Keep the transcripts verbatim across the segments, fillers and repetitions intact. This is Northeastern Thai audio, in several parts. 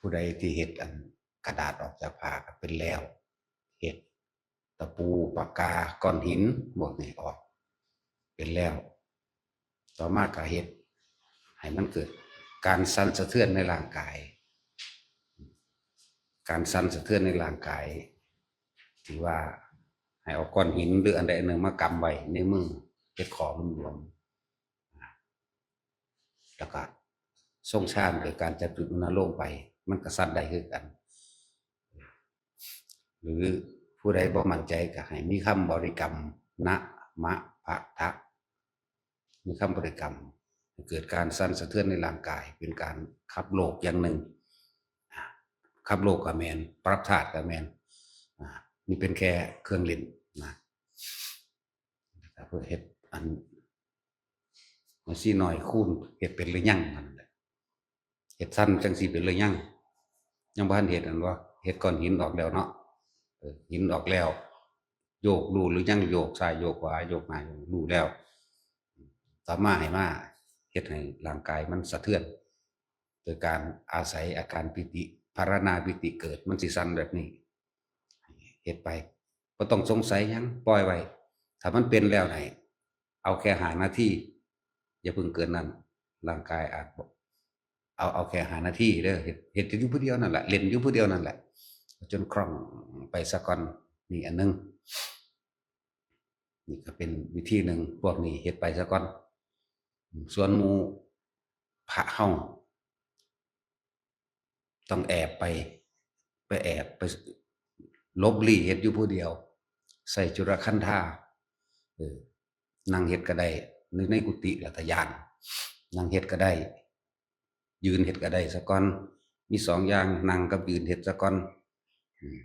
ผู้ใดที่เฮ็ดอันกระดาษออกจากผ้าก็เป็นแล้ว เฮ็ดตะปูปากกาก้อนหินพวกนี้ออก เป็นแล้ว ต่อมาก็เฮ็ดให้มันเกิดการสั่นสะเทือนในร่างกาย การสั่นสะเทือนในร่างกาย ที่ว่าให้เอาก้อนหินหรืออันใดอันหนึ่งมากำไว้ในมือ เฮ็ดขอมันหลวม แล้วก็ทรงฌานโดยการจับจุดอุณาโลมไป มันก็สั่นได้คือกัน หรือผู้ใดบ่มั่นใจก็ให้มีคำบริกรรม นะ มะ พะ ทะ มีคำบริกรรม ให้เกิดการสั่นสะเทือนในร่างกาย เป็นการขับโลกอย่างหนึ่ง อ่า ขับโลกก็แม่น ปรับธาตุก็แม่น อ่า นี่เป็นแค่เครื่องเล่นนะ เพื่อเฮ็ดอัน มันสิน้อยคูณ เฮ็ดเป็นหรือยังนั่นแหละ เฮ็ดสั่นจังสิเป็นหรือยัง ยังบ่ทันเฮ็ดอันว่า เฮ็ดก้อนหินออกแล้วเนาะ เออ หินออกแล้ว โยกรู้หรือยัง โยกซ้ายโยกขวา โยกหน้าโยก รู้แล้ว ต่อมาให้มาเฮ็ดให้ร่างกายมันสะเทือน โดยการอาศัยอาการปีติ ภาวนาปีติเกิด มันสิสั่นแบบนี้ เฮ็ดไป บ่ต้องสงสัยหยัง ปล่อยไว้ ถ้ามันเป็นแล้วให้เอาแค่ห้านาที อย่าเพิ่งเกินนั้น ร่างกายอาจบ่ เอา เอาแค่ห้านาทีเด้อ เฮ็ด เฮ็ดอยู่ผู้เดียวนั่นแหละ เล่นอยู่ผู้เดียวนั่นแหละ จนคล่องไปซะก่อน นี่อันหนึ่ง นี่ก็เป็นวิธีหนึ่ง พวกนี้เฮ็ดไปซะก่อน ส่วนหมู่พระเฮา ต้องแอบไป ไปแอบไปหลบลี้เฮ็ดอยู่ผู้เดียว ใส่จุลคันธา เออ นั่งเฮ็ดก็ได้ ใน ในกุฏิละตะย่าน นั่งเฮ็ดก็ได้ ยืนเฮ็ดก็ได้ซะก่อน มีสองอย่าง นั่งกับยืนเฮ็ดซะก่อน อืม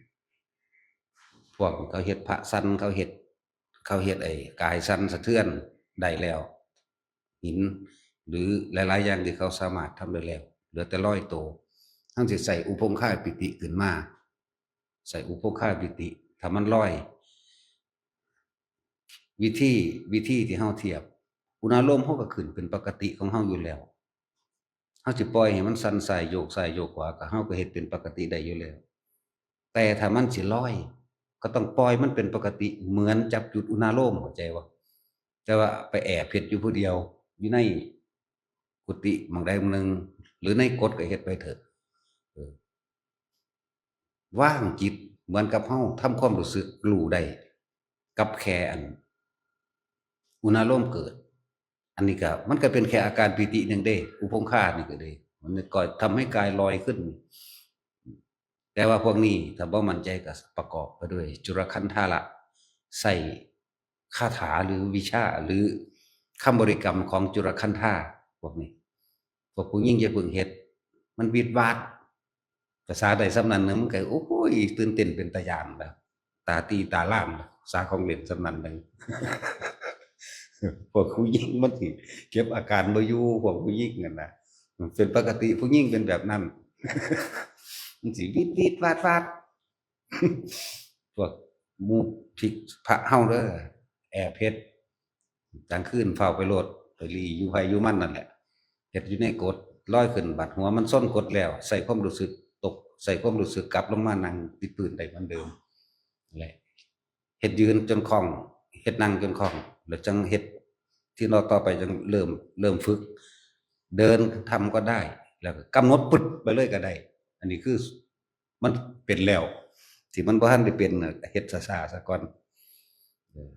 พวกเขาเฮ็ดพระสั่น เขาเฮ็ด เขาเฮ็ดไอ้กายสั่นสะเทือนได้แล้ว หิน หรือหลายๆอย่างที่เขาสามารถทำได้แล้ว เหลือแต่ลอยโต เฮาสิใส่อุปงคาปิติขึ้นมา ใส่อุปงคาปิติ ถ้ามันลอย วิธี วิธีที่เฮาเทียบ อุณาโลมเฮาก็ขึ้นเป็นปกติของเฮาอยู่แล้ว เฮาสิปล่อยให้มันสั่นซ้ายโยกซ้ายโยกขวา ก็เฮาก็เฮ็ดเป็นปกติได้อยู่แล้ว แต่ถ้ามันสิลอย ก็ต้องปล่อยมันเป็นปกติ เหมือนจับจุดอุณาโลม เข้าใจบ่ แต่ว่าไปแอบเฮ็ดอยู่ผู้เดียว อยู่ในกุฏิหม่องใดหม่องหนึ่ง หรือในกฎก็เฮ็ดไปเถอะ เออ วางจิตเหมือนกับเฮาทำความรู้สึกรู้ได้ กับแค่อัน อุณาโลมเกิด อันนี้ก็ มันก็เป็นแค่อาการปีติหนึ่งเด้ อุปงคานี่ก็เด้ มันก็ทำให้กายลอยขึ้น แต่ว่าพวกนี้ถ้าบ่มั่นใจก็ประกอบไปด้วยจุลคันธาละ ใส่คาถาหรือวิชาหรือคำบริกรรมของจุลคันธา พวกนี้ พวกผู้หญิงอย่าเพิ่งเฮ็ด มันวิดวาด ภาษาใดส่ำนั้นหนึ่ง มันก็ โอ้ย ตื่นเต้นเป็นตาย่านแล้ว ตาตีตาล่านแล้ว ภาษาของเล่นส่ำนั้นหนึ่ง พวกผู้หญิงมันสิเก็บอาการบ่อยู่ พวกผู้หญิงนั่นน่ะ มันเป็นปกติผู้หญิงเป็นแบบนั้น มันสิวิดวิดวาดวาด พวกหมู่ที่พระเฮาเด้อ แอบเฮ็ด กลางคืนฟ้าวไปโลด ไปลี้อยู่ไผอยู่มันนั่นแหละ เฮ็ดอยู่ในกฎ ลอยขึ้นบัดหัวมันชนกฎแล้ว ใส่ความรู้สึกตก ใส่ความรู้สึกกลับลงมานั่งติดพื้นได้เหมือนเดิม และเฮ็ดยืนจนคล่อง เฮ็ดนั่งจนคล่อง แล้วจังเฮ็ดที่นอนต่อไปจังเริ่ม เริ่มฝึก เดินทำก็ได้ แล้วก็กำหนดปึ๊ดไปเลยก็ได้ อันนี้คือมันเป็นแล้ว ที่มันบ่ทันได้เป็นน่ะ เฮ็ดช้าๆ ซะก่อน เออ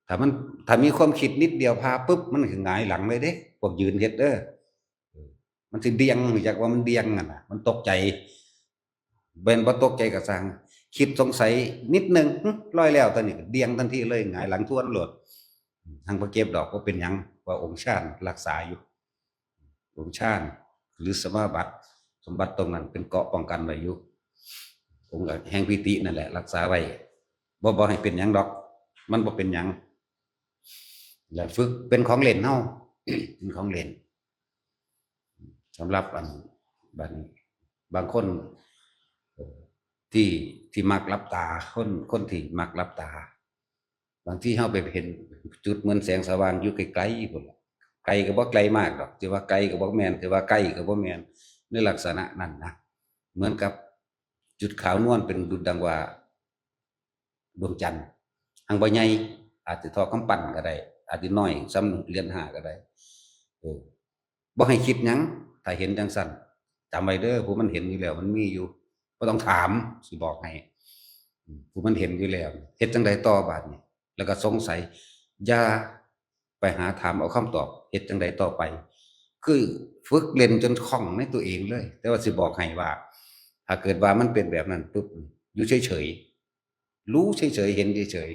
ถ้ามัน ถ้ามีความคิดนิดเดียวพาปึ๊บ มันคือหงายหลังเลยเด้ พวกยืนเฮ็ดเด้อ เออ มันสิเดี่ยง รู้จักว่ามันเดี่ยงนั่นน่ะ มันตกใจ แม่นบ่ตกใจก็ซ่าง คิดสงสัยนิดหนึ่ง หึ ลอยแล้ว ตอนนี้ก็เดี่ยงทันทีเลย หงายหลังทวนโลด ทางบ่เจ็บดอก บ่เป็นหยัง ว่าองค์ฌานรักษาอยู่ องค์ฌาน หรือสมาบัติ สมบัติตรงนั้นเป็นเกราะป้องกันไว้อยู่ องค์แห่งปีตินั่นแหละ รักษาไว้ บ่ บ่ให้เป็นหยังดอก มันบ่เป็นหยัง และฝึกเป็นของเล่นเฮา เป็นของเล่น สำหรับอัน บัดนี้ บางคน เอ่อ ที่ ที่มักหลับตา คน คนที่มักหลับตา บางทีเฮาไปเห็นจุดเหมือนแสงสว่างอยู่ไกลๆ พุ้นล่ะ ไกลก็บ่ไกลมากดอก สิว่าไกลก็บ่แม่น สิว่าใกล้ก็บ่แม่น ในลักษณะนั้นนะ เหมือนกับจุดขาวนวลเป็นดุจดังว่าดวงจันทร์ หางบ่ใหญ่ อาจจะเท่ากำปั้นก็ได้ อาจจะน้อยส่ำเหรียญห้าก็ได้ เออ บ่ให้คิดหยัง ถ้าเห็นจังซั่น จำไว้เด้อ ผู้มันเห็นอยู่แล้ว มันมีอยู่ บ่ต้องถาม สิบอกให้ อืม ผู้มันเห็นอยู่แล้ว เฮ็ดจั่งใดต่อบาดนี้ แล้วก็สงสัย อย่าไปหาถามเอาคำตอบ เฮ็ดจั่งใดต่อไป คือฝึกเล่นจนคล่องในตัวเองเลย แต่ว่าสิบอกให้ว่า ถ้าเกิดว่ามันเป็นแบบนั้นปุ๊บ อยู่เฉยๆ รู้เฉยๆ เห็นเฉย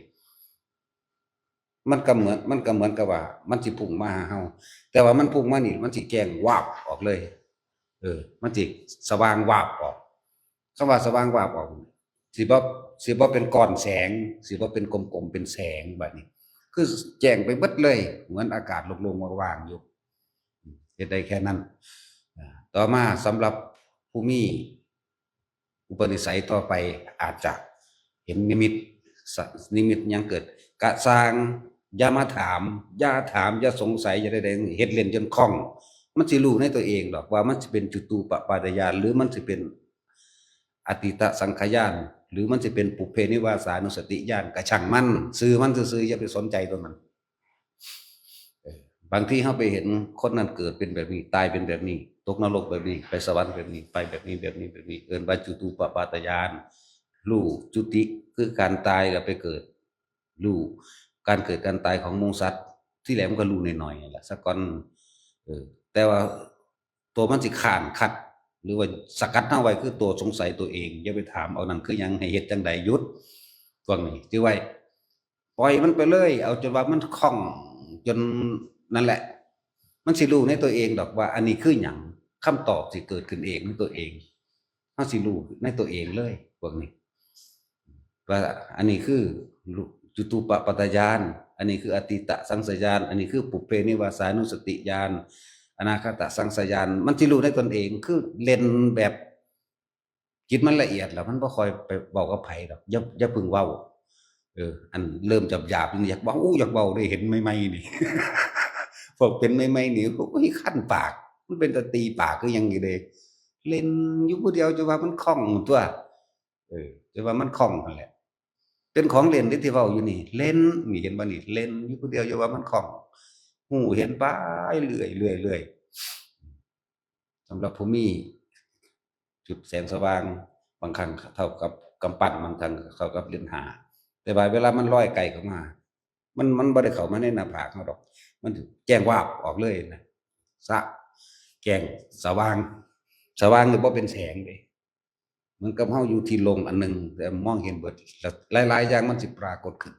ๆ มันก็เหมือน มันก็เหมือนกับว่า มันสิพุ่งมาหาเฮา แต่ว่ามันพุ่งมานี่ มันสิแจ้งวาบออกเลย เออ มันสิสว่างวาบออก คำว่าสว่างวาบออก สิบ่ สิบ่เป็นก้อนแสง สิบ่เป็นกลมๆ เป็นแสงบัดนี้ คือแจ้งไปเบิดเลย เหมือนอากาศโล่งๆ ว่างๆ อยู่ เฮ็ดได้แค่นั้น อ่า ต่อมาสำหรับผู้มีอุปนิสัยต่อไป อาจจะเห็นนิมิต ส- นิมิตหยังเกิด กะซ่าง อย่ามาถาม อย่าถาม อย่าสงสัย อย่าใดๆ เฮ็ดเล่นจนคล่อง มันสิรู้ในตัวเองดอกว่ามันสิเป็นจุตูปปาตญาณ หรือมันสิเป็นอตีตสังขญาณ หรือมันสิเป็นปุพเพนิวาสานุสติญาณ กะช่างมัน ซื่อมันซื่อๆ อย่าไปสนใจตัวมัน เออ บางทีเฮาไปเห็นคนนั้นเกิดเป็นแบบนี้ ตายเป็นแบบนี้ ตกนรกแบบนี้ ไปสวรรค์แบบนี้ ไปแบบนี้ แบบนี้ แบบนี้ เอิ้นว่าจุตูปปาตญาณ รู้จุติคือการตายแล้วไปเกิด รู้การเกิดการตายของหมู่สัตว์ ที่แรกมันก็รู้น้อยๆ นั่นแหละ ซะก่อน เออ แต่ว่าตัวมันสิค้านคัด หรือว่าสกัดเฮาไว้คือตัวสงสัยตัวเอง อย่าไปถามเอานั่นคือหยัง ให้เฮ็ดจั่งใด หยุด พวกนี้ถือไว้ ปล่อยมันไปเลย เอาจนว่ามันคล่อง จนนั่นแหละ มันสิรู้ในตัวเองดอกว่าอันนี้คือหยัง คำตอบสิเกิดขึ้นเองในตัวเอง เฮาสิรู้ในตัวเองเลย พวกนี้ ว่าอันนี้คือจุตูปปาตญาณ อันนี้คืออตีตสังขญาณ อันนี้คือปุพเพนิวาสานุสติญาณ อนาคตสังขญาณ มันสิรู้ในตนเอง คือเล่นแบบ จิตมันละเอียดแล้ว มันบ่ค่อยไปเว้ากับไผดอก อย่า อย่าเพิ่งเว้า เออ อันเริ่มหยาบๆ นี่อยากเว้า อยากเว้า ได้เห็นใหม่ๆ นี่ พวกเป็นใหม่ๆ นี่ โอ้ย คันปาก มันเป็นตาตีปากคือหยังอยู่เด้ เล่นอยู่ผู้เดียว จะว่ามันคล่องตัว เออ จะว่ามันคล่องนั่นแหละ เป็นของเล่นเด้ที่เว้าอยู่นี่ เล่น นี่เห็นบ่นี่ เล่นอยู่ผู้เดียว จะว่ามันคล่อง ฮู้เห็นไปเรื่อยๆ เรื่อยๆ สำหรับผู้มีจุดแสงสว่าง บางครั้งเท่ากับกำปั้น บางครั้งเท่ากับเหรียญห้า แต่ว่าเวลามันลอยไกลเข้ามา มัน มันบ่ได้เข้ามาในหน้าผากเฮาดอก มันแจ้งวาบออกเลยนะ สะ แจ้งสว่าง สว่างนี่บ่เป็นแสงเด้ เหมือนกับเฮาอยู่ที่โล่งอันหนึ่ง แต่มองเห็นเบิด แล้วหลายๆ อย่างมันสิปรากฏขึ้น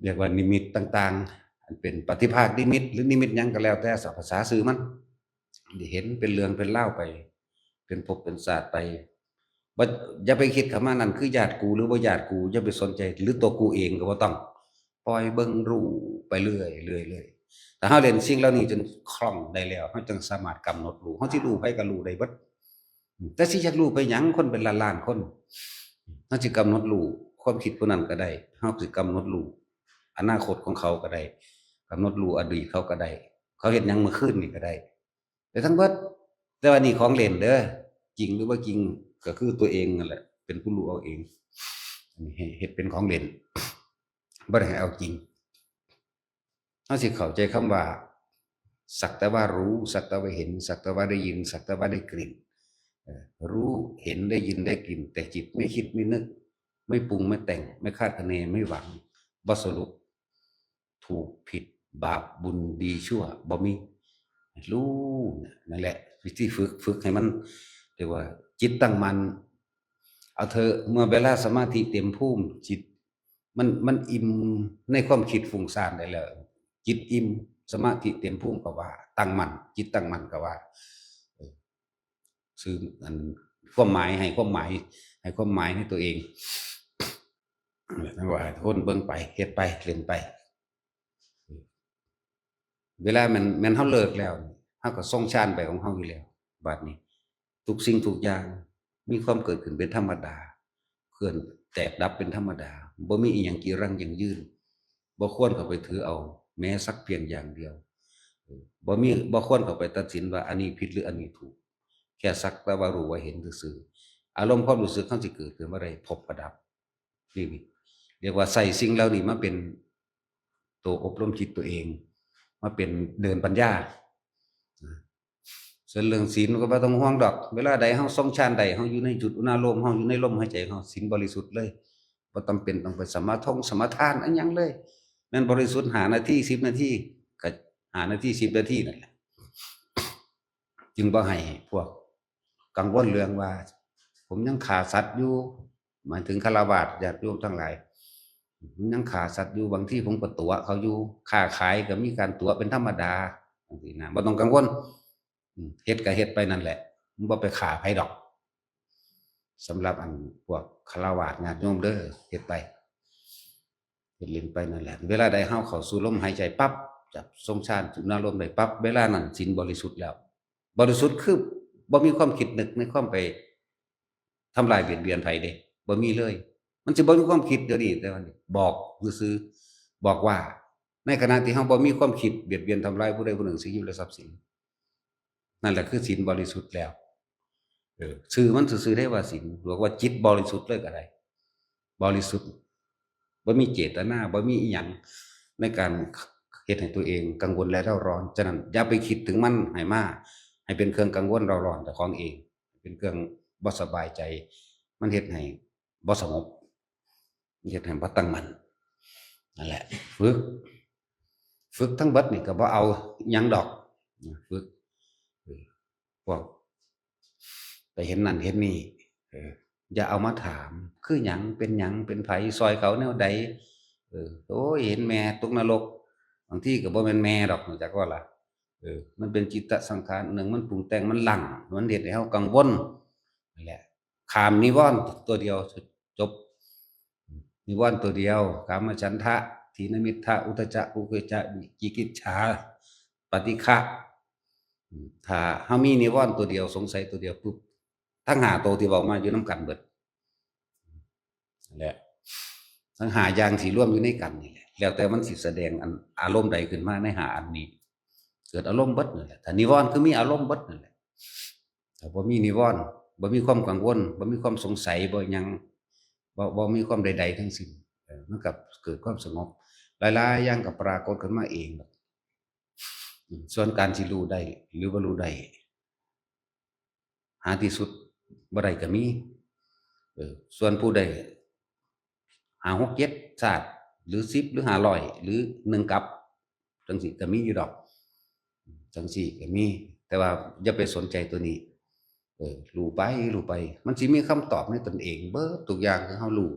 เรียกว่านิมิตต่างๆ อันเป็นปฏิภาคนิมิต หรือนิมิตหยังก็แล้วแต่ ภาษาซื่อมัน เห็นเป็นเรื่องเป็นราวไป เป็นภพเป็นชาติไป บ่ อย่าไปคิดคำว่านั่นคือญาติกูหรือบ่ญาติกู อย่าไปสนใจ หรือตัวกูเองก็บ่ต้อง ปล่อยเบิ่งรู้ไปเรื่อยๆ เรื่อยๆ ถ้าเฮาเล่นสิ่งเหล่านี้จนคล่องได้แล้ว เฮาจั่งสามารถกำหนดรู้ เฮาสิรู้ไผก็รู้ได้เบิด แต่สิอยากรู้ไปหยัง คนเป็นล้านๆ คน เฮาสิกำหนดรู้ความคิดผู้นั้นก็ได้ เฮาสิกำหนดรู้อนาคตของเขาก็ได้ กำหนดรู้อดีตเขาก็ได้ เขาเฮ็ดหยังเมื่อคืนนี่ก็ได้ แต่ทั้งเบิด แต่ว่านี่ของเล่นเด้อ จริงหรือบ่จริงก็คือตัวเองนั่นแหละ เป็นผู้รู้เอาเอง อันนี้ให้เฮ็ดเป็นของเล่น บ่ได้ให้เอาจริง เฮาสิเข้าใจคำว่า สักแต่ว่ารู้ สักแต่ว่าเห็น สักแต่ว่าได้ยิน สักแต่ว่าได้กลิ่น เอ่อ รู้ เห็น ได้ยิน ได้กลิ่น แต่จิตไม่คิด ไม่นึก ไม่ปรุง ไม่แต่ง ไม่คาดคะเน ไม่หวัง บ่สรุป ถูกผิด บาปบุญ ดีชั่ว บ่มี รู้ นั่นแหละ วิธีฝึก ฝึกให้มัน เรียกว่า จิตตั้งมั่น เอาเถอะ เมื่อเวลาสมาธิเต็มภูมิ จิต มัน มันอิ่มในความคิดฟุ้งซ่านได้แล้ว จิตอิ่ม สมาธิเต็มภูมิก็ว่า ตั้งมั่น จิตตั้งมั่นก็ว่า เออ ซื่อ อัน ความหมาย ให้ความหมาย ให้ความหมายในตัวเอง นั่นว่าให้ทุกคนเบิ่งไป เฮ็ดไป เล่นไป เวลาแม่น แม่นเฮาเลิกแล้ว เฮาก็ทรงฌานไปของเฮาอยู่แล้ว บัดนี้ ทุกสิ่งทุกอย่างมีความเกิดขึ้นเป็นธรรมดา เคลื่อนแตกดับเป็นธรรมดา บ่มีอิหยังจีรังยั่งยืน บ่ควรเข้าไปถือเอาแม้สักเพียงอย่างเดียว เออ บ่มี บ่ควรเข้าไปตัดสินว่าอันนี้ผิดหรืออันนี้ถูก แค่สักแต่ว่ารู้ว่าเห็นซื่อๆ อารมณ์ความรู้สึกเขาสิเกิดขึ้นเมื่อใด พบกับดับ นี่เรียกว่าใส่สิ่งเหล่านี้มาเป็นตัวอบรมจิตตัวเอง มาเป็นเดินปัญญา ส่วนเรื่องศีลก็บ่ต้องห่วงดอก เวลาใดเฮาทรงฌานได้ เฮาอยู่ในจุดอุณาโลม เฮาอยู่ในลมหายใจ เฮาศีลบริสุทธิ์เลย บ่จำเป็นต้องไปสมาทงสมาทานอะหยังเลย แม่นบริสุทธิ์ห้านาที สิบนาที ก็ห้านาที สิบนาทีนั่นแหละ จึงบ่ให้พวกกังวลเรื่องว่า ผมยังฆ่าสัตว์อยู่ หมายถึงฆราวาสญาติโยมทั้งหลาย ผมยังฆ่าสัตว์อยู่ บางทีผมก็ตั๋วเขาอยู่ ค้าขายก็มีการตั๋วเป็นธรรมดา จังซี้นะ บ่ต้องกังวล อืม เฮ็ดก็เฮ็ดไปนั่นแหละ มันบ่ไปฆ่าไผดอก สำหรับอันพวกฆราวาสญาติโยมเด้อ เฮ็ดไป เฮ็ดเล่นไปนั่นแหละ เวลาใดเฮาเข้าสู่ลมหายใจปั๊บ จับทรงฌานสู่อารมณ์ได้ปั๊บ เวลานั้นศีลบริสุทธิ์แล้ว บริสุทธิ์คือบ่มีความคิดนึกในความไปทำลายเบียดเบียนไผเด้ บ่มีเลย มันสิบ่มีความคิดเดี๋ยวนี้ แต่ว่าบอกซื่อๆ บอกว่า ในขณะที่เฮาบ่มีความคิดเบียดเบียนทำลายผู้ใดผู้หนึ่ง สิ่งชีวิตและทรัพย์สิน นั่นแหละคือศีลบริสุทธิ์แล้ว เออ ชื่อมันซื่อๆ ได้ว่าศีล หรือว่าจิตบริสุทธิ์เลยก็ได้ บริสุทธิ์ บ่มีเจตนา บ่มีอิหยังในการเฮ็ดให้ตัวเองกังวลและเร่าร้อน ฉะนั้นอย่าไปคิดถึงมันให้มา ให้เป็นเครื่องกังวลเร่าร้อนเจ้าของเอง เป็นเครื่องบ่สบายใจ มันเฮ็ดให้บ่สงบ เฮ็ดให้บ่ตั้งมั่น นั่นแหละ ฝึก ฝึกทั้งเบิดนี่ก็บ่เอาหยังดอก ฝึก เออ พวก ไปเห็นนั่นเห็นนี่ เออ อย่าเอามาถาม คือหยัง เป็นหยัง เป็นไผ ซอยเขาแนวใด เออ โอ้ย เห็นแม่ตกนรก บางทีก็บ่แม่นแม่ดอก รู้จักบ่ล่ะ เออ มันเป็นจิตตสังขารหนึ่ง มันปรุงแต่ง มันหลั่ง มันเฮ็ดให้เฮากังวล นั่นแหละ ข้ามนิวรณ์ตัวเดียว จบ นิวรณ์ตัวเดียว กามฉันทะ ถีนมิทธะ อุทธัจจะ กุกุจจะ วิจิกิจฉา ปฏิฆะ อืม ถ้าเฮามีนิวรณ์ตัวเดียว สงสัยตัวเดียวปุ๊บ ทั้งห้าตัวที่เว้ามาอยู่นำกันเบิด นั่นแหละ ทั้งห้าอย่างสิรวมอยู่ในกันนี่แหละ แล้วแต่มันสิแสดงอัน อารมณ์ใดขึ้นมาในห้าอันนี้ เกิดอารมณ์เบิดนั่นแหละ ถ้านิวรณ์คือมีอารมณ์เบิดนั่นแหละ ถ้าบ่มีนิวรณ์ บ่มีความกังวล บ่มีความสงสัย บ่หยัง บ่ บ่มีความใดๆทั้งสิ้น เออ มันก็เกิดความสงบ หลายๆอย่างก็ปรากฏขึ้นมาเอง อืม ส่วนการสิรู้ได้ หรือบ่รู้ได้ หาที่สุดบ่ได้ก็มี เออ ส่วนผู้ได้ห้า หก เจ็ด ชาติ หรือ สิบ หรือ ห้าร้อย หรือ หนึ่ง กัป จังซี้ก็มีอยู่ดอก จังซี้ก็มี แต่ว่าอย่าไปสนใจตัวนี้ เออ รู้ไป รู้ไป มันสิมีคำตอบในตนเอง เบิดทุกอย่างที่เฮารู้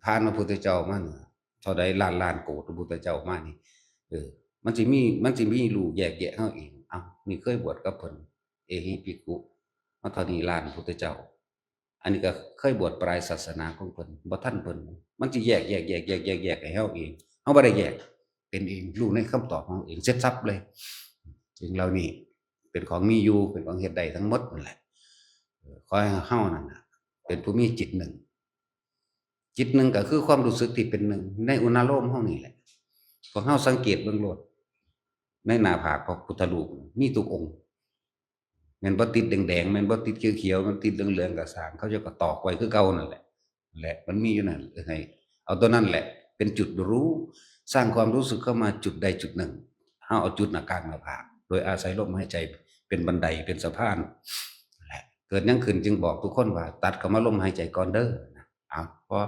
ผ่านพระพุทธเจ้ามานี่ เท่าใดล้านล้านโกดพระพุทธเจ้ามานี่ เออ มันสิมี มันสิมีรู้แยกแยะเฮาเอง เอ้า นี่เคยบวชกับเพิ่น เอหิภิกขุ มาเท่านี้ล้านพุทธเจ้า อันนี้ก็เคยบวชปลายศาสนาของเพิ่น บ่ทันเพิ่น มันสิแยก แยก แยก แยก แยก แยกให้เฮาเอง เฮาบ่ได้แยก เป็นเอง รู้ในคำตอบของเฮาเอง เสร็จสรรพเลย สิ่งเหล่านี้เป็นของมีอยู่ เป็นของเฮ็ดได้ทั้งหมดนั่นแหละ เออ ขอให้เฮานั่นน่ะ เป็นผู้มีจิตหนึ่ง จิตหนึ่งก็คือความรู้สึกที่เป็นหนึ่ง ในอุณาโลมเฮานี่แหละ พวกเฮาสังเกตเบิ่งโลด ในหน้าผากพระพุทธรูปมีทุกองค์ แม่นบ่ติดแดงๆ แม่นบ่ติดเขียวๆ มันติดเหลืองๆ ก็ซ่าง เขาเจ้าก็ตอกไว้คือเก่านั่นแหละ แหละ มันมีอยู่นั่น เออ ให้เอาตัวนั้นแหละ เป็นจุดรู้ สร้างความรู้สึกเข้ามาจุดใดจุดหนึ่ง เฮาเอาจุดหน้ากลางหน้าผาก โดยอาศัยลมหายใจเป็นบันได เป็นสะพาน แหละ เกิดหยังขึ้นจึงบอกทุกคนว่า ตัดเข้ามาลมหายใจก่อนเด้อนะ เอา พอ